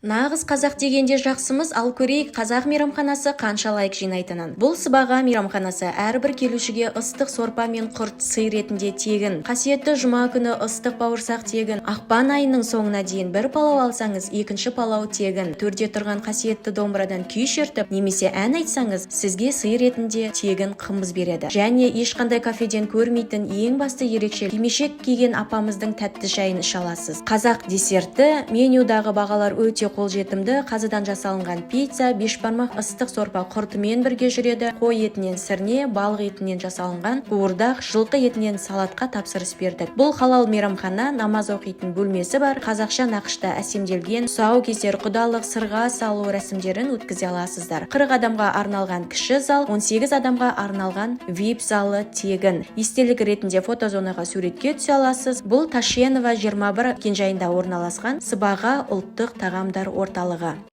Нағыз қазақ дегенде жақсымыз. Ал көрейік, қазақ мейрамханасы қанша лайк жинайтынын. Бұл Сыбаға мейрамханасы. Әрбір келушіге ыстық сорпа мен құрт сый ретінде тегін. Қасиетті жұма күні ыстық бауырсақ тегін. Ақпан айының соңына дейін бір палау алсаңыз, екінші палау тегін. Төрде тұрған қасиетті домбырадан күй шертіп немесе ән айтсаңыз, сізге сый ретінде тегін қымыз береді. Және ешқандай кафеден көрмейтін ең басты ерекшелік: кимешек киген апамыздың тәтті шайын іше аласыз. Қазақ десерті. Менюдағы бағалар өте қолжетімді. Қазыдан жасалынған пицца, бешбармақ ыстық сорпа құртымен бірге жүреді. Қой етінен сірне, балық етінен жасалынған қуырдақ, жылқы етінен салатқа тапсырыс бердік. Бұл халал мейрамхана, намаз оқитын бөлмесі бар. Қазақша нақышта әсемделген. Тұсаукесер, құдалық, сырға салу рәсімдерін өткізе аласыздар. 40 адамға арналған кіші зал, 18 адамға арналған вип залы тегін. Естелік ретінде фотозонаға суретке түсе аласыз. Бұл Ташенова 21 мекенжайында орналасқан Сыбаға ұлттық тағамдар орталығы.